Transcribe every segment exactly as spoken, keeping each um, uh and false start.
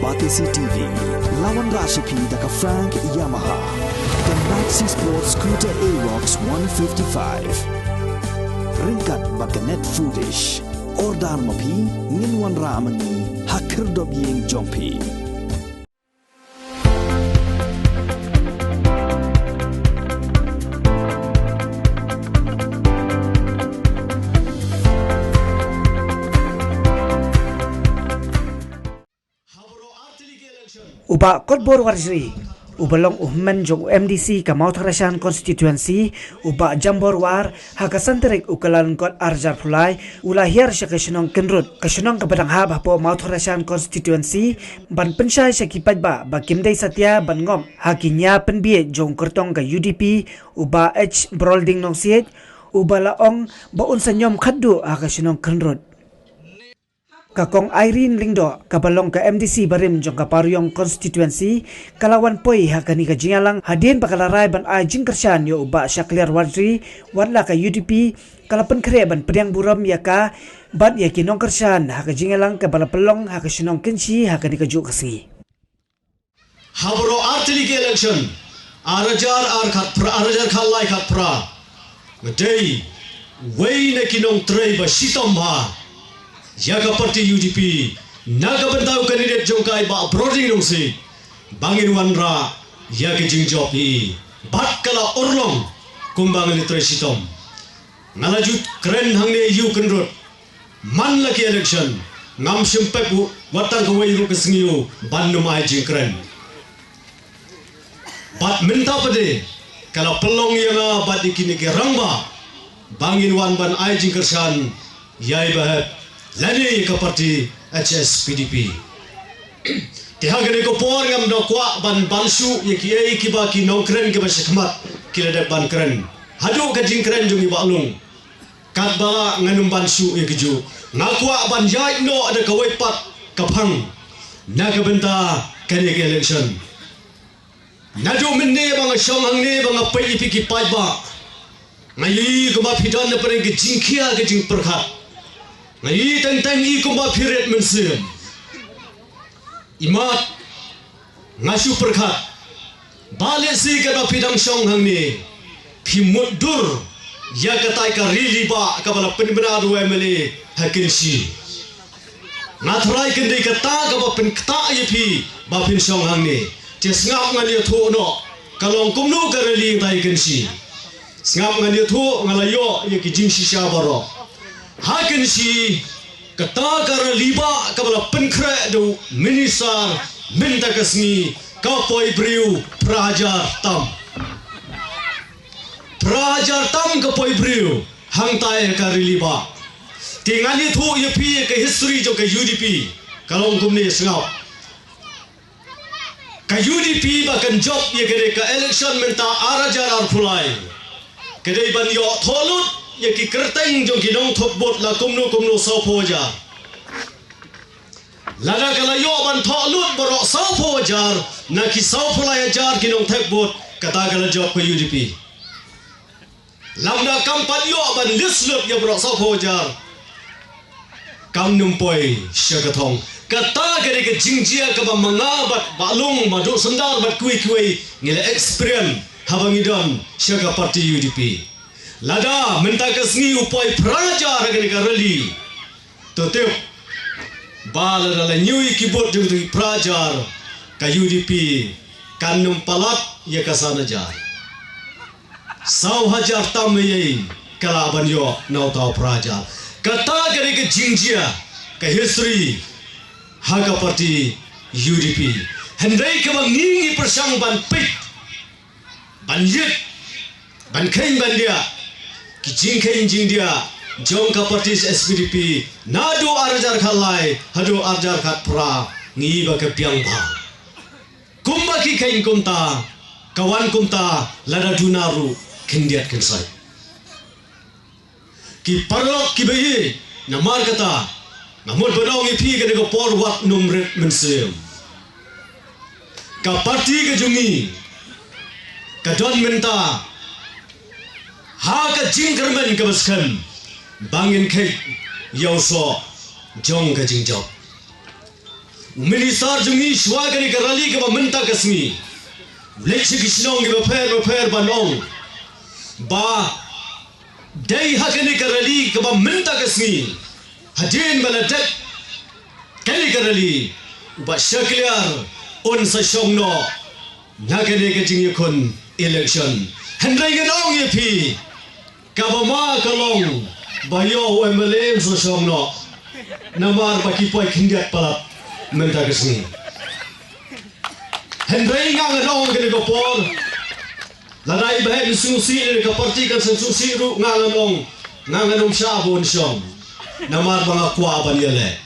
Batesi T V, la wanrah sha phi da ka Frank Yamaha, ka Maxi Sport Scooter Aerox one fifty-five. Ryngkat bad ka Net Foodish. Order ma phi, ngin wanrah ma ngi ha khyrdop ïing jong phi. U Bah Kotbor Warjri, uba long u hynmen jong u M D C ka Mawthadraishan Constituency, u Bah Jambor War, ha ka san tarik u Kyllalyngkot arhajar arphew lai, u la hiar sha ka shnong Kynrut, ka shnong kaba dang hap hapoh Mawthadraishan Constituency, ban pynshai sha ki paidbah ba kim dei satia ban ngop ha ki nia pynbiej jong u kyrtong ka U D P, u Bah H Brolding Nongsiej, uba la ong ba un sa niam khatduh ha ka shnong Kynrut. Ka Kong Irene Lyngdoh, kaba long ka M D C barim jong ka Pariong Constituency, ka la wan poi ha kane ka jingïalang hadien ba ka la rai ban ai jingkyrshan ïa u Bah Shakliar Warjri, wat la ka U D P ka la pynkhreh ban pdiang burom ïa ka bad ïa ki nongkyrshan ha ka jingïalang kaba la pynlong ha ka shnong Kynshi ha kane ka juh ka sngi. Ha baroh ar tylli ki election, arhajar arkhat phra, arhajar khatlai khatphra, nga dei uwei na ki nongtrei ba shitom bha ïa ka party U D P, na ka bynta u candidate jong ka i Bah Brolding Nongsiej, ba ngin wanrah ïa ka jingjop hi, bad ka la urlong kumba ngi la trei shitom. Nga la ju kren hangne ïa u Kynrut man la ki election, ngam shym pep u wat tang kawei ruh ka sngi u ban nym ai jingkren. Bad mynta pat de ka la pynlong ïa nga bad ïa kine ki rangbah ba ngin wan ban ai jingkyrshan ïa i Bah Hep lane ïa ka party H S P D P. Te ha kane ka por ngam da kwah ban ban shuh ïa kiei kiba ki nongkren kiba shakhmat ki la dep ban kren. Haduh ka jingkren jong i Bah Lung, katba lah ngan ym ban shuh ïa kajuh. Nga kwah ban ïaid noh da kawei pat ka phang na ka bynta kane ka election. Naduh mynne ba nga shong hangne ba nga peit ïa phi ki paidbah, nga ïohi kumba phi don na pdeng ka jingkhia ka jingpyrkhat. Nga ïohi teng teng ïa kumba phi rit mynsiem. Imat, nga shu pyrkhat ba lehse katba phi dang shong hangne phi mutdur ïa katai ka rili ba kaba la pynbna da u M L A ha Kynshi. Nga tharai kan dei kata kaba pynktah ïa phi ba phin shong hangne. Te sngap ngan ïathuh noh ka long kumno ka rili ha Kynshi. Sngap ngan ïathuh, nga la ïoh ïa ki jingshisha baroh. Ha Kynshi, kata ka rili ba kaba la pynkhreh da u minister mynta ka sngi ka poi briew phra hajar tam. Phra hajar tam ka poi briew hangtai ka rili ba. Te ngan ïathuh ïa phi ka history jong ka U D P, ka long kumne, sngap. Ka U D P ba kan jop ïa kane ka election mynta arhajar arphew lai, ka dei ban ïoh thoh lut ïa ki kyrteng jong ki nongthep vote la kumno kumno sawphew hajar. Lada ka la ïoh ban thoh lut baroh sawphew hajar na ki sawphew lai hajar ki nongthep vote, kata ka la jop ka U D P. Lada kam pat ïoh ban list lut ïa baroh sawphew hajar, kam nym poi sha ka thong. Kata ka dei ka jingjia kaba ma nga bad Bah Lung, Bah Duhsandar bad kiwei kiwei ngi la experience haba ngi don sha ka party U D P. Lada mynta ka sngi u poi phra hajar ha kane ka rili, to tip ba lada la ñiew ïa ki vote jong ki phra hajar, ka U D P kan nym palat ïa ka san hajar. Saw hajar tam ïa ka lah ban ïoh na uta u phra hajar. Kata ka dei ka jingjia ka history ha ka party U D P. Hynrei kaba ngi ngi pyrshang ban peit, ban ïit, ban kheiñ ban diah ki jingkheiñ jingdiah jong ka party S P D P naduh arhajar khatlai haduh arhajar khatphra, ngi ba ka biang bha. Kumba ki kheiñ kumta, ka wan kumta, lada duna ruh khyndiat khynsoit. Ki paralok kiba ïeit, namar kata nga mut ban ong ïa phi kane ka por wat nym rit mynsiem. Ka party ka jong ngi ka don mynta ha ka jingkyrmen kaba skhem ba ngin kheit ïa u soh jong ka jingjop. Minister jong ngi shuwa kane ka rally kaba mynta ka sngi, u leit sha ki shnong kiba pher ba pher ban ong ba dei ha kane ka rally kaba mynta ka sngi, hadien ba la dep kane ka rally, u Bah Shakliar un sa shong noh na kane ka jingïakhun election. Hynrei ngan ong ïa phi, kaba ma ka long ba ïoh u MLA un sa shong noh, namar ba ki poi khyndiat palat mynta ka sngi. Hynrei nga ngan ong kane ka por, lada i Bah Hep sngewsih lane ka party kan sngewsih ruh, nga ngan ong, nga ngan ym shah ban shong, namar ba nga kwah ban ïaleh.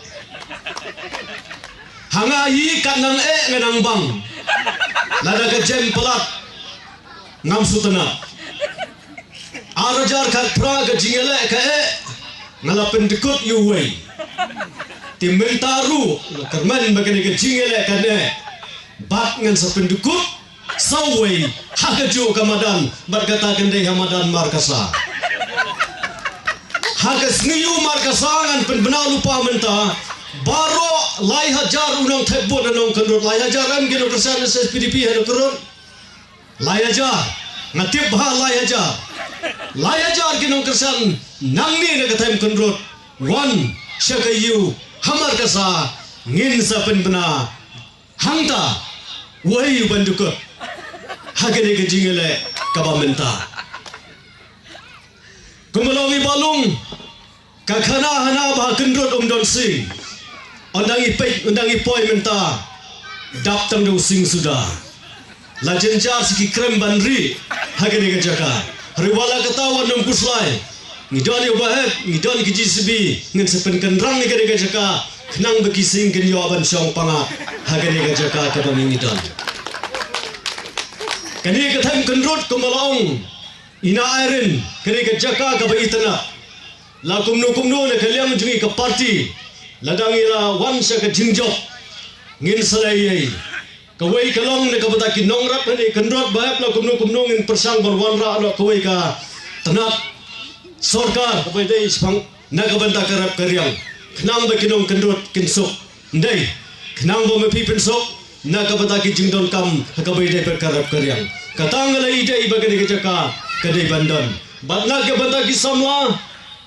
Ha nga hi kat nang eh ngan nang bang. Lada ka jem palat, ngam sngewtynnat. Ar hajar khatphra ka jingïaleh ka eh, nga la pyndkut ïa uwei. Te mynta ruh nga kyrmen ba kane ka jingïaleh kan eh, bad ngan sa pyndkut sa uwei ha kajuh ka madan, bad kata kan dei ha madan Markasa. Ha ka sngi ïew Markasa ngan pynbna lypa mynta, baroh lai hajar u nongthep vote ha Nongkyndrot, lai hajar em ki nongkyrshan S S P D P ha Nongkyndrot. Lai hajar, nga tip ba lai hajar. Lai hajar ki nongkyrshan nangne na ka thaiñ Kyndrot, wan sha ka ïew ha Markasa, ngin sa pynbna hangta uei u ban dukut ha kane ka jingïaleh kaba mynta. Kumba long i Bah Lung, ka khana hana ba ha Kyndrot um don sing. Ynda ngi peit, ynda ngi poi mynta, dap tang da u sing suda. La jynjar sha ki krem ban rieh ha kane ka jaka. Hynrei wat la katta wat nym khuslai. Ngi don ïa u Bah Hep, ngi don ki J C B, ngin sa pynkynrang ïa kane ka jaka khnang ba ki sing kin ïoh ban shong pangap ha kane ka jaka kaba ngi don. Kane ka thaiñ Kyndrot kumba la ong i Nah Irene, kane ka jaka kaba itynnad. La kumno kumno na ka liang jong ngi ka party, lada ngi la wan sha ka jingjop, ngin sa leh ei ei. Kawei ka long na ka bynta ki nongrep hangne Kyndrot, Bah Hep, la kumno kumno ngin pyrshang ban wanrah noh kawei ka tnat sorkar kaba dei shaphang na ka bynta ka rep ka riang, khnang ba ki nong Kyndrot kin suk. Ym dei khnang ba ma phi pynsuk na ka bynta ki jingdonkam ha kaba ïadei bad ka rep ka riang. Kata nga la ïadei ba kane ka jaka ka dei ban don. Bad na ka bynta ki samla,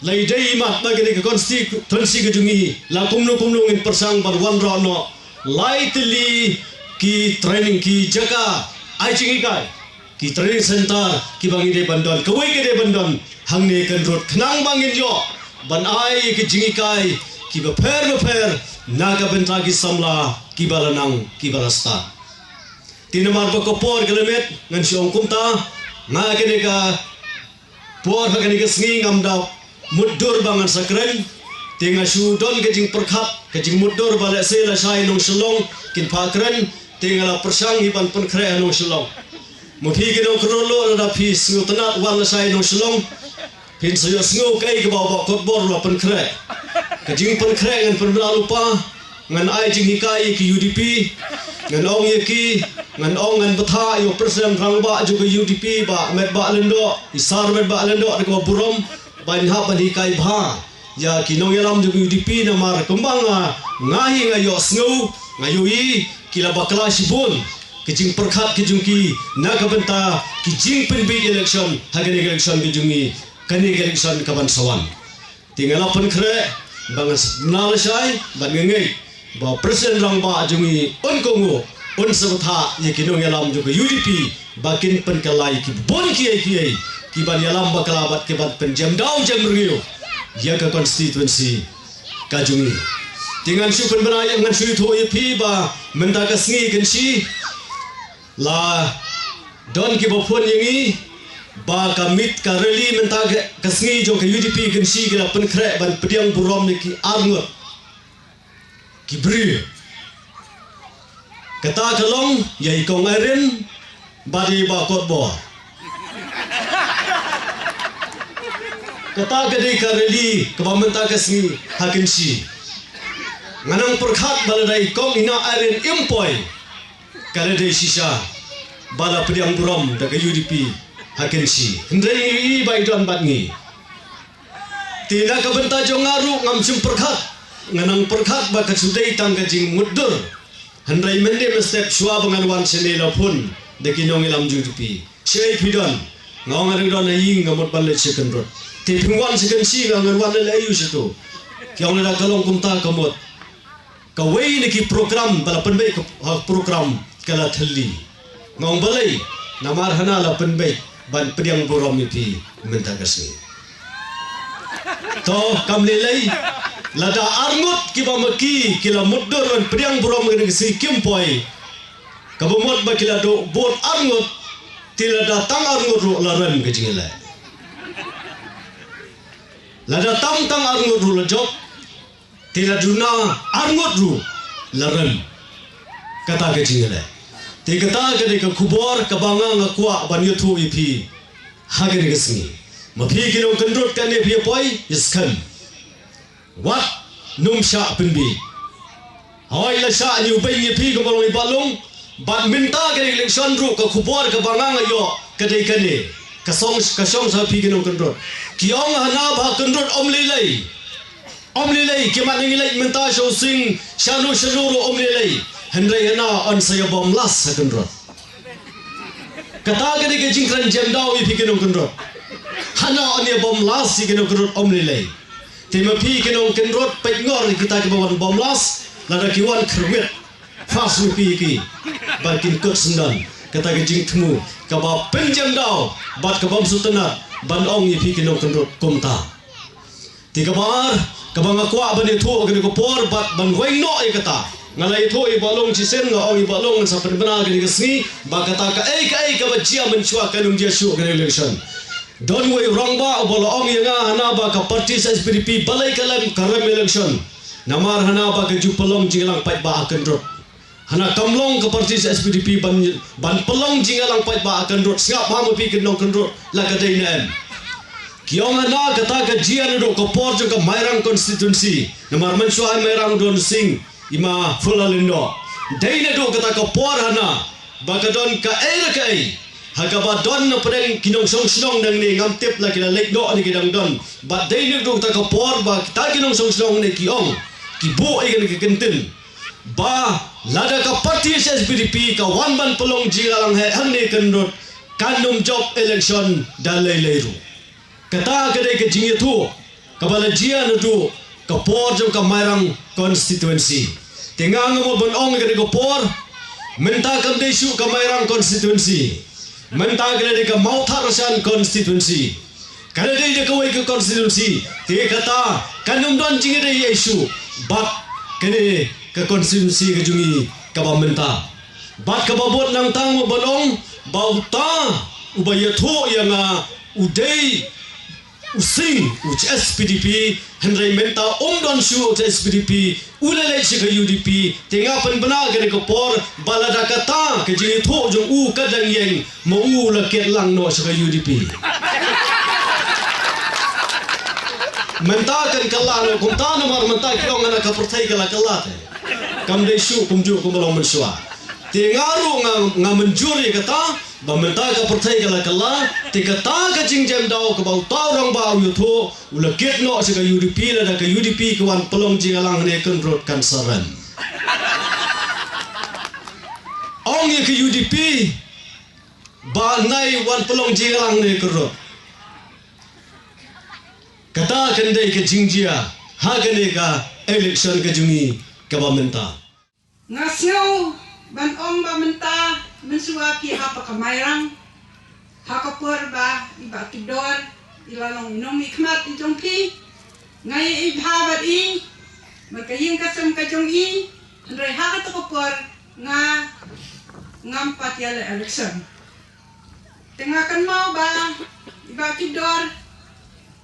la ïadei mat ba kane ka constituency ka jong ngi, la kumno kumno ngin pyrshang ban wanrah noh lai tylli ki training, ki jaka ai jinghikai, ki training center kiba ngi dei ban don. Kawei ka dei ban don hangne Kyndrot, khnang ba ngin ïoh ban ai ki jinghikai kiba pher ba pher na ka bynta ki samla kiba la nang, kiba la stad. Te namar ba ka por ka la miet, ngan shu ong kumta. Nga kane ka por ha kane ka sngi ngam da mutdur ba ngan sa kren. Te nga shu don ka jingpyrkhat, ka jingmutdur ba lehse lashai nong Shillong kin phah kren, te nga la pyrshang hi ban pynkhreh ha nong Shillong. Ma phi ki nong Kyndrot, lada phi sngewtynnat wan lashai nong Shillong, phin sa ïohsngew kaei kaba u Bah Kotbor u la pynkhreh. Ka jingpynkhreh ngan pynbna lypa, ngan ai jinghikai ïa ki U D P, ngan ong ïa ki, ngan ong, ngan bthah ïa u President Rangbah jong ka U D P, Bah Metbah Lyngdoh, i Sir Metbah Lyngdoh, da kaba burom ban hap ban hikai bha ïa ki nongïalam jong ka U D P, namar kumba nga, nga hi nga ïohsngew, nga ïohi ki la bakla shibun ki jingpyrkhat ki jong ki na ka bynta ki jingpynbiej election ha kane ka election ka jong ngi, kane ka election kaban sa wan. Te nga la pynkhreh ba ngan sa pynbna lashai, bad nga ngeit ba u President Rangbah jong ngi un kohnguh, un sa bthah ïa ki nongïalam jong ka U D P ba kin pynkylla ïa ki bun kiei kiei kiban ïalam bakla bad kiban pynjem daw jem rngiew ïa ka constituency ka jong ngi. Te ngan shu pynbna ïa, ngan shu ïathuh ïa phi ba mynta ka sngi Kynshi, la don kiba phone ïa ngi ba ka meet, ka rally mynta ka, ka sngi jong ka U D P Kynshi ki la pynkhreh ban pdiang burom ïa ki arngut ki briew. Kata ka long ïa i Kong Irene bad ïa i Bah Kotbor. Kata ka dei ka rally kaba mynta ka sngi ha Kynshi. Nga nang pyrkhat ba lada i Kong, i Nah Irene im poi, ka la dei shisha ba la pdiang burom da ka U D P ha Kynshi. Hynrei i ba i don bad ngi. Te na ka bynta jong nga ruh ngam shym pyrkhat, nga nang pyrkhat ba ka shu dei tang ka jingmutdur Hynrei mynne mynstep shuwa ba ngan wan shane la phone da ki nongïalam jong phi. Shaei phi don? Nga ong nga dang don ha ïing, nga mut ban leit sha Kyndrot. Te phim wan sha Kynshi? Nga ong ngan wan leit leh aïu shato? Ki ong lada ka long kumta ka mut. Kawei na ki program ba la pynbeit ka, ha, program ka la thylli. Nga ong balei? Namar hana la pynbeit ban pdiang burom ïa phi mynta ka sngi. To, kam lei lei. Lada arngut kiba ma ki ki la mutdur ban pdiang burom kane ka sngi, kim poi. Kaba mut ba ki la duh bud arngut, te lada tang arngut ruh la rem ka jingïaleh. Lada tam tang arngut ruh la jop, te la duna arngut ruh la rem. Kata ka jingïaleh. Te kata ka dei ka khubor kaba nga nga kwah ban ïathuh ïa phi ha kane ka sngi. Ma phi ki nongkyndrot kane phi ïa poi, ïa skhem. Wat nym shah pynbieit. Hooid, la shah ñiewbeiñ ïa phi kaba long i Bah Lung. Bad mynta ka election ruh ka khubor kaba nga nga ïoh ka dei kane. Ka shong, ka shong sha phi ki nongkyndrot. Ki ong hana ba ha Kyndrot ym lei lei. Ym lei lei, ki mat ngi leit mynta sha u Sing, shano shano ruh ym lei lei. Hynrei hana yn sa ïa bom las ha Kyndrot. Kata ka dei ka jingkren jem daw ïa phi ki nongkyndrot. Hana yn ïa bom las ïa ki nongkyndrot ym lei lei. Te ma phi ki nongkyndrot, peit ngor ïa kita kiba wan bom las, lada ki wan kyrwit. Fast ïa phi ki. Bad kin kut syndon. Kata ka jingthmu kaba pynjem daw bad kaba ym sngewtynnat ban ong ïa phi ki nongkyndrot kumta. Te kaba ar, kaba nga kwah ban ïathuh kane ka por bad ban weng noh ïa kata. Nga la ïathuh ïa Bah Lung shisien, nga ong ïa Bah Lung ngan sa pynbna kane ka sngi ba kata kaei kaei kaba jia mynshuwa kan ym jia shuh kane election. Don wei u rangbah uba la ong ïa nga hana ba ka party S P D P balei ka lem ka rem election. Namar hana ba ka ju pynlong jingïalang paidbah ha Kyndrot. Hana kam long ka party S P D P ban, ban pynlong jingïalang paidbah ha Kyndrot. Sngap ha ma phi ki nongkyndrot la ka dei ne em. Ki ong hana kata ka jia naduh ka por jong ka Mairang constituency. Namar mynshuwa ha Mairang don Sing, i ma Fulalendo. Dei naduh kata ka por hana ba ka don kaei la kaei. Ha kaba don na pdeng ki nongshong shnong nangne, ngam tip la ki la leit noh ne ki dang don. Bad dei naduh kata ka por ba kita ki nongshong shnong ne ki ong, ki buh ïa kane ka kyntien. Ba lada ka party S P D P ka wan ban pynlong jingïalang heh hangne Kyndrot, kan ym jop election da lei lei ruh. Kata ka dei ka jingïathuh kaba la jia naduh ka por jong ka Mairang constituency. Te nga nga mut ban ong ïa kane ka por, mynta kam dei shuh ka Mairang constituency. Mynta ka la dei ka Mawthadraishan constituency. Ka la dei da kawei ka constituency. Te kata kan ym don jingïadei ei shuh bad kane ka constituency ka jong ngi kaba mynta. Bad kaba bud nangta nga mut ban ong ba uta uba ïathuh ïa nga u dei u Sing, u H S P D P, hynrei mynta um don shuh u H S P D P, u la leit sha ka U D P. Te nga pynbna kane ka por ba lada kata ka jingïathuh jong u ka dang ïeng, ma u la kit lang noh sha ka U D P. Mynta kan kylla noh kumta namar mynta ki ong hana ka pyrthei ka la kylla te. Kam dei shuh kumjuh kumba long mynshuwa. Te nga ruh nga, nga mynjur ïa kata, ba mynta ka pyrthei ka la kylla, te kata ka jingjem daw kaba uta u rangbah u ïathuh, u la kit noh sha ka U D P, lada ka U D P ka wan pynlong jingïalang hangne Kyndrot kan sa rem. Ong ïa ka U D P ba nai wan pynlong jingïalang hangne Kyndrot. Kata kan dei ka jingjia ha kane ka election ka jong ngi kaba mynta. Nga sngew ban ong ba mynta mynshuwa phi hap ha ka Mairang, ha ka por ba i Bah Kidor i la long i nongmihkhmat i jong phi. Nga ïa i bha bad i, bad ka ïing ka sem ka jong i, hynrei ha kata ka por nga ngam pat ïaleh election. Te nga kynmaw ba i Bah Kidor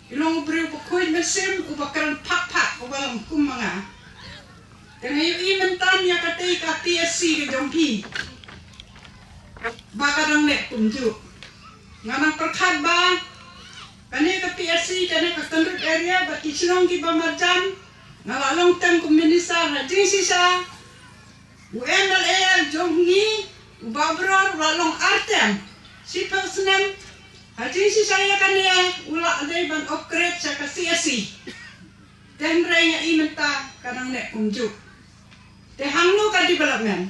i long u briew ba khuid mynsiem, uba kren phak phak, uba long kum ma nga. Te nga ïohi mynta ïa katei ka P S C ka jong phi ba ka dang neh kumjuh. Nga nang pyrkhat ba kane ka P S C, kane ka Kyndrot area, bad ki shnong kiba marjan, nga la long tang kum minister ha jingshisha. U M L A jong ngi, u Bah Bror, u la long ar term, shiphew snem. Ha jingshisha ïa kane u la dei ban upgrade sha ka C S C. Te hynrei nga i mynta ka dang neh kumjuh. Te hangno ka development?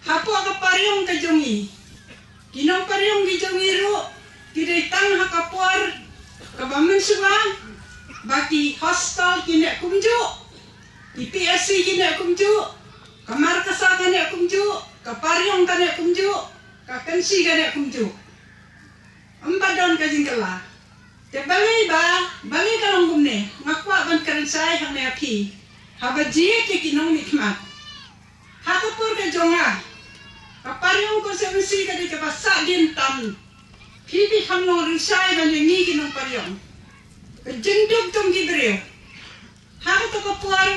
Hapoh ka pariong ka jong ngi, ki nongpariong ki jong ngi ruh ki dei tang ha ka por kaba mynshuwa ba ki hostel ki neh kumjuh, ki P S C ki neh kumjuh, ka markasa ka neh kumjuh, ka pariong ka neh kumjuh, ka kynshi ka neh kumjuh. Ym pat don ka jingkylla. Te balei ba, balei ka long kumne? Nga kwah ban kren shai hangne ha phi, haba jied ïa ki nongmihkhmat. Ha ka por ka jong nga, ka pariong constituency ka dei kaba sahdien tam. Phi phi kham long ri shai ban ïa ngi ki nongpariong. Ka jingduk jong ki briew. Ha kato ka por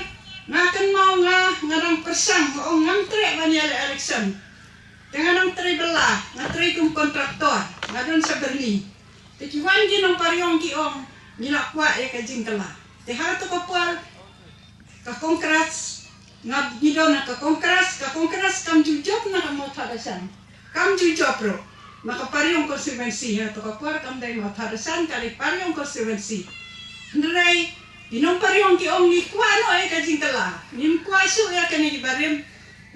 nga kynmaw, nga, nga dang pyrshang, nga ong ngam treh ban ïaleh election. Te nga dang trei bylla, nga trei kum kontraktor, nga don sha Byrni. Te ki wan ki nongpariong ki ong ngi la kwah ïa ka jingkylla. Te ha kato ka por ka Congress, nga, ngi don ha ka Congress, ka Congress kam ju jop na ka Mawthadraishan. Kam ju jop ruh na ka pariong constituency, ha kato ka por kam dei Mawthadraishan, ka dei pariong constituency. Hynrei ki nongpariong ki ong ngi kwah noh ïa ka jingkylla, ngim kwah shuh ïa kane ki barim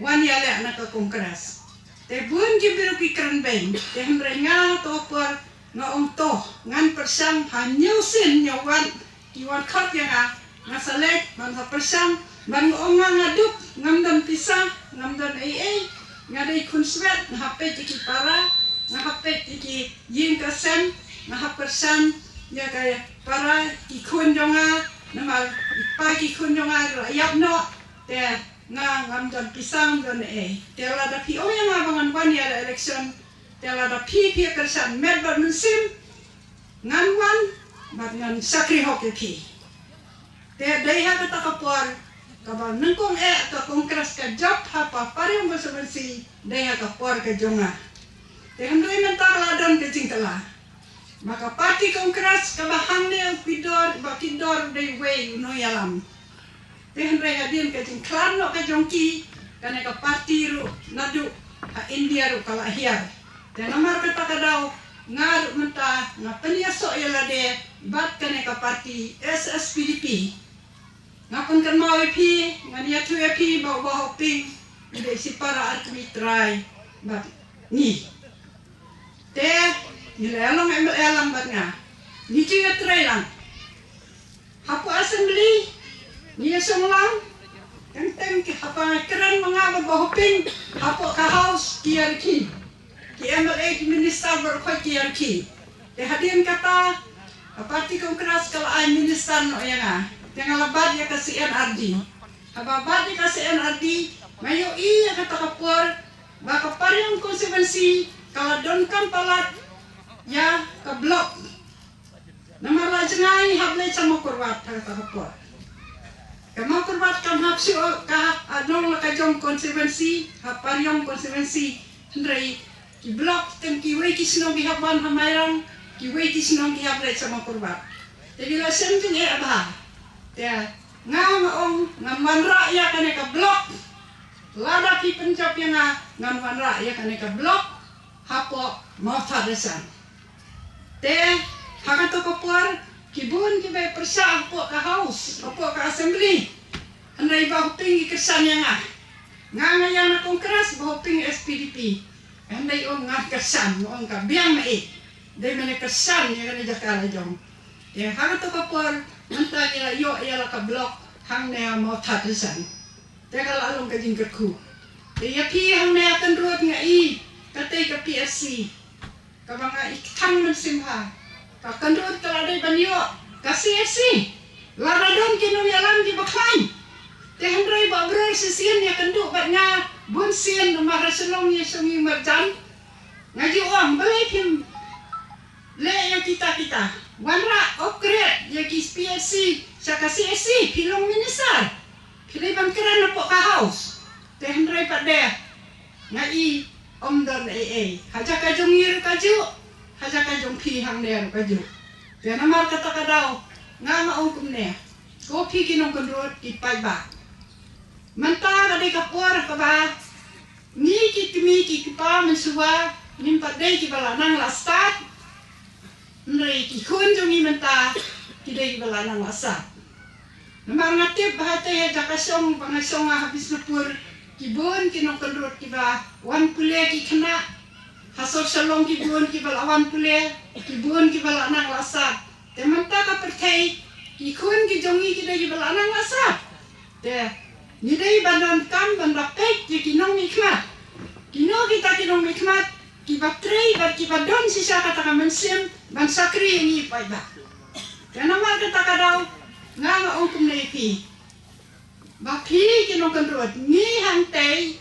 wan ïaleh na ka Congress. Te bun ki briew ki kren beiñ, te hynrei nga ha kato ka por nga ong to ngan pyrshang, ha hynñiew sien hynñiew wat ki wan khot ïa nga, nga sa leit ban sa pyrshang, ban ong nga nga duk, ngam don pisa, ngam don ei ei, nga dei khun swet, nga hap peit ïa ki para, nga hap peit ïa ki ïing ka sem, nga hap pyrshang ïa ka para, ki khun jong nga, namar i pa ki khun jong nga la ïap noh, te nga ngam don pisa, ngam don ei ei. Te lada phi ong ïa nga ba ngan wan ïa la election, te lada phi phi kyrshan met bad mynsiem, ngan wan bad ngan shakri hok ïa phi. Te dei ha kata ka por kaba nyngkong eh ka Congress ka jop ha ka pariong constituency, dei ha ka por ka jong nga. Te hynrei mynta la don ka jingkylla ba ka party Congress kaba hangne u kdor, ba kdor dei wei u nongïalam. Te hynrei hadien ka jingkhlad noh ka jong ki, kane ka party ruh naduh ha India ruh ka la hiar. Te namar kata ka daw nga ruh mynta nga pynïasoh ïa lade bad kane ka party S S P D P. Nga pynkynmaw ïa phi, ngan ïathuh ïa phi ba u Bah Hoping u dei shipara artylli trai bad ngi. Te ngi la ïalong M L A lang bad nga, ngi ju ïatrei lang. Hapoh Assembly ngi ïashong lang. Teng teng ki haba kren ma nga bad Bah Hoping hapoh ka House ki ïa rkhie, ki M L A ki minister baroh khoit ki ïa rkhie. Te hadien kata ka party Congress ka la ai minister noh ïa nga. Te nga la bat ïa ka C N R D. Haba bat ïa ka C N R D, nga ïohi ïa kata ka por ba ka pariong constituency ka la donkam palat ïa ka block. Namar la jngai ngi hap leit sha Mawkyrwat ha kata ka por. Ka Mawkyrwat kam hap shuh, ka hap, ah, long la ka jong constituency, ha pariong constituency. Hynrei ki block, teng kiwei ki shnong ki hap wan ha Mairang, kiwei ki shnong ki hap leit sha Mawkyrwat. Te ki la shem jingeh bha. Te nga nga ong ngan wanrah ïa kane ka block. Lada phi pynjop ïa nga, ngan wanrah ïa kane ka block hapoh Mawthadraishan. Te ha kato ka por ki bun kiba pyrshah hapoh ka House, hapoh ka Assembly. Hynrei Bah Hoping ki kyrshan ïa nga. Nga nga ïa na Congress, Bah Hoping S P D P. Hynrei ong nga kyrshan, ong ka biang ma i. Dei mane kyrshan ïa kane jaka la jong. Te ha kato ka por mynta ngi la ïoh ïa la ka block hangne ha Mawthadraishan. Te ka la long ka jingkyrkhu. Te ïa phi hangne ha Kyndrut nga i katei ka P S C kaba nga i kthang mynsiem ha. Ka Kyndrut ka la dei ban ïoh ka C S C. Lada don ki nongïalam kiba khlaiñ. Te hynrei ba briew shisien ïakynduh bad nga bun sien namar ha Shillong ïa shong ïing marjan. Nga ju ong balei phim leh ïa kita kita. Wanrah upgrade ïa ki P S C sha ka C S C, phi long minister. Phi dei ban kren hapoh ka House. Te hynrei pat de nga i ym don ei ei. Ha jaka jong ngi ruh ka juh, ha jaka jong phi hangne ruh ka juh. Te namar kata ka daw nga nga ong kumne, ko phi ki nongkyndot ki paidbah. Mynta ka dei ka por kaba ngi ki kmie ki kpa mynshuwa ngim pat dei kiba la nang la stad. Hynrei ki khun jong ngi mynta ki dei kiba la nang la stad. Namar nga tip ba hatei ha jaka shong ba nga shong ha Bishnupur, Bun ki nongkynrut kiba wan pule ki khynnah ha sor Shillong, ki bun kiba la wan pule, ki bun kiba la nang la sat. Te mynta ka pyrthei, ki khun ki jong ngi ki dei kiba la nang la sat. Te ngi dei ban donkam ban da peit ïa ki nongmihkhmat. Kino kita ki nongmihkhmat kiba trei bad kiba don shisha kata ka mynsiem ban shakri ïa ngi paidbah. Te namar kata ka daw nga nga ong kumne ïa phi, ba phi ki nongkynrut, ngi hangtei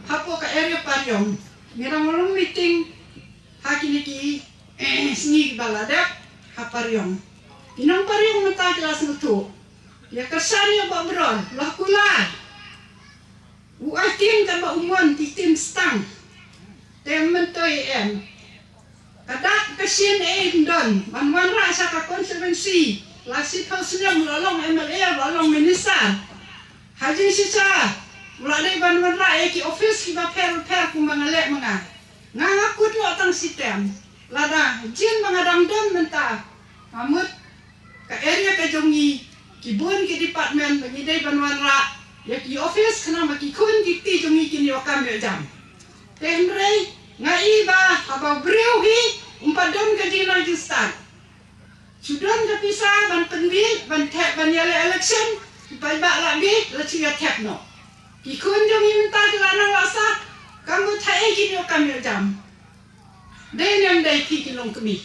hapoh ka area Pariong ngi dang long meeting ha kine ki, eh, sngi kiba la dep ha Pariong. Ki nong Pariong mynta ki la sngewthuh ïa ka shan ïa ba bror la kular. U ai tim kaba u mon ki tim stang. Te mynta em, ka dak ka shin e don ban wanrah sha ka constituency. La shiphew snem la long M L A, la long minister. Ha jingshisha u la dei ban wanrah ïa ki office kiba pher pher kumba nga leh ma nga. Nga nga kut noh tang shi term. Lada jin ma nga dang don mynta, nga mut ka area ka jong ngi, ki bun ki department ba ngi dei ban wanrah ïa ki office khnang ba ki khun ki kti jong ngi kin ïoh kam ïoh jam. Te hynrei nga i ba haba u briew hi um pat don ka jingnang jingstad, shu don ka pisa ban pynbiej ban thep ban ïaleh election, ki paidbah la biej la shu ïa thep noh. Ki khun jong ngi mynta ki la nang la sat, kam mut haei kin ïoh kam ïoh jam. Dei ne ym dei phi ki longkmie?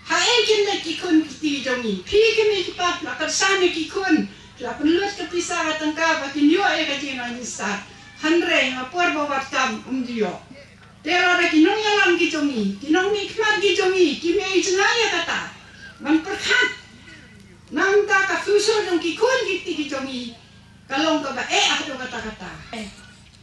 Haei kin leh ki khun ki kti jong ngi? Phi ki mei ki pa la kyrshan ïa ki khun, la pynlut ka pisa ka tyngka ba kin ïoh ïa ka jingnang jingstad. Hynrei ha por ba wad kam um ju ïoh. Te lada ki nongïalam ki jong ngi, ki nongmihkhmat ki jong ngi ki mei jngai ïa kata ban pyrkhat. Nangta ka future jong ki khun ki kti ki jong ngi ka long kaba eh haduh katta katta.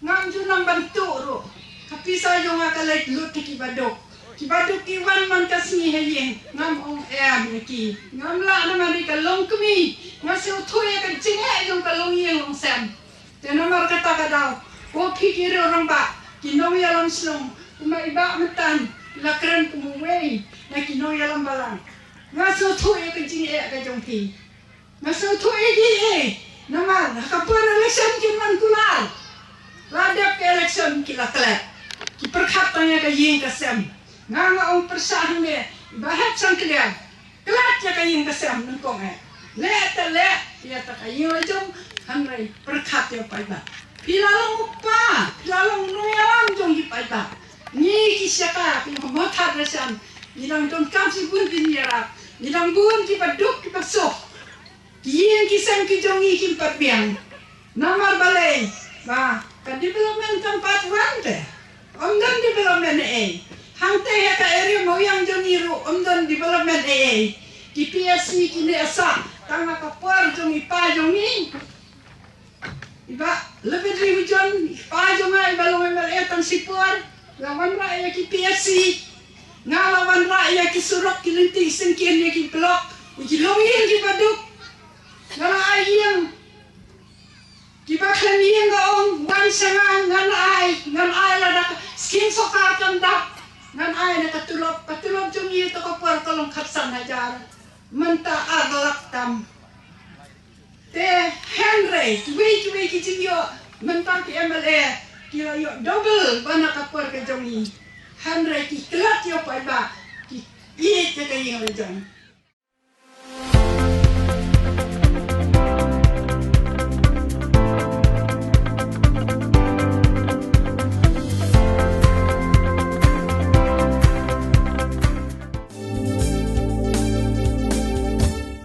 Ngam ju nang ban tuh ruh. Ka pisa jong nga ka leit lut ha ki baduk. Ki baduk ki wan man ka sngi ha ïing. Ngam ong em ïa ki. Ngam lah namar dei ka longkmie. Nga sngewthuh ïa ka jingeh jong ka longïing longsem. Te namar kata ka daw, ko phi ki riew rangbah, ki nongïalam shnong, kumba i Bah Mynta la kren kum uwei na ki nongïalam balang. Nga sngewthuh ïa ka jingeh ka jong phi. Nga sngewthuh ïa ki, eh, namar ha ka por election kin wan kular. La dep ka election ki la klet. Ki pyrkhat tang ïa ka ïing ka sem. Nga nga ong pyrshah hangne, i Bah Hep Shangkliar. Klet ïa ka ïing ka sem nyngkong eh. Leh te leh ïa ta ka ïing la jong, hynrei pyrkhat ïa u paidbah. Phi la long u kpa, phi la long u nongïalam jong ki paidbah. Ngi ki shaka, ki nongmawthadraishan, ngi dang donkam shibun ki ïarap, ngi dang bun kiba duk kiba suk. Ki ïing ki sem ki jong ngi kim pat biang. Namar balei? Ba ka development kam pat wan te. Ym don development ei ei. Hangtei ha ka area Mawiang jong ngi ruh ym don development ei ei. Ki P S C ki ne sah tang ha ka por jong i pa jong ngi. I Bah Lubedri Hujon, i pa jong nga, i ba long M L A tang shipor, la wanrah ïa ki P S C. Nga la wanrah ïa ki surok, ki lynti syngkien, ïa ki block, ïa ki longïing kiba duk. Nga la ai ïing. Kiba khlem ïing nga ong, wan sha nga, ngan ai, ngan ai lada ka skim sorkar kam dap, ngan ai na ka tulop, ka tulop jong ngi to ka por ka long khatsan hajar. Mynta ar lak tam. Te hynrei kiwei kiwei ki jingïoh, mynta ki M L A ki la ïoh double ba na ka por ka jong ngi. Hynrei ki klet ïa u paidbah, ki ïeit ïa ka ïing la jong.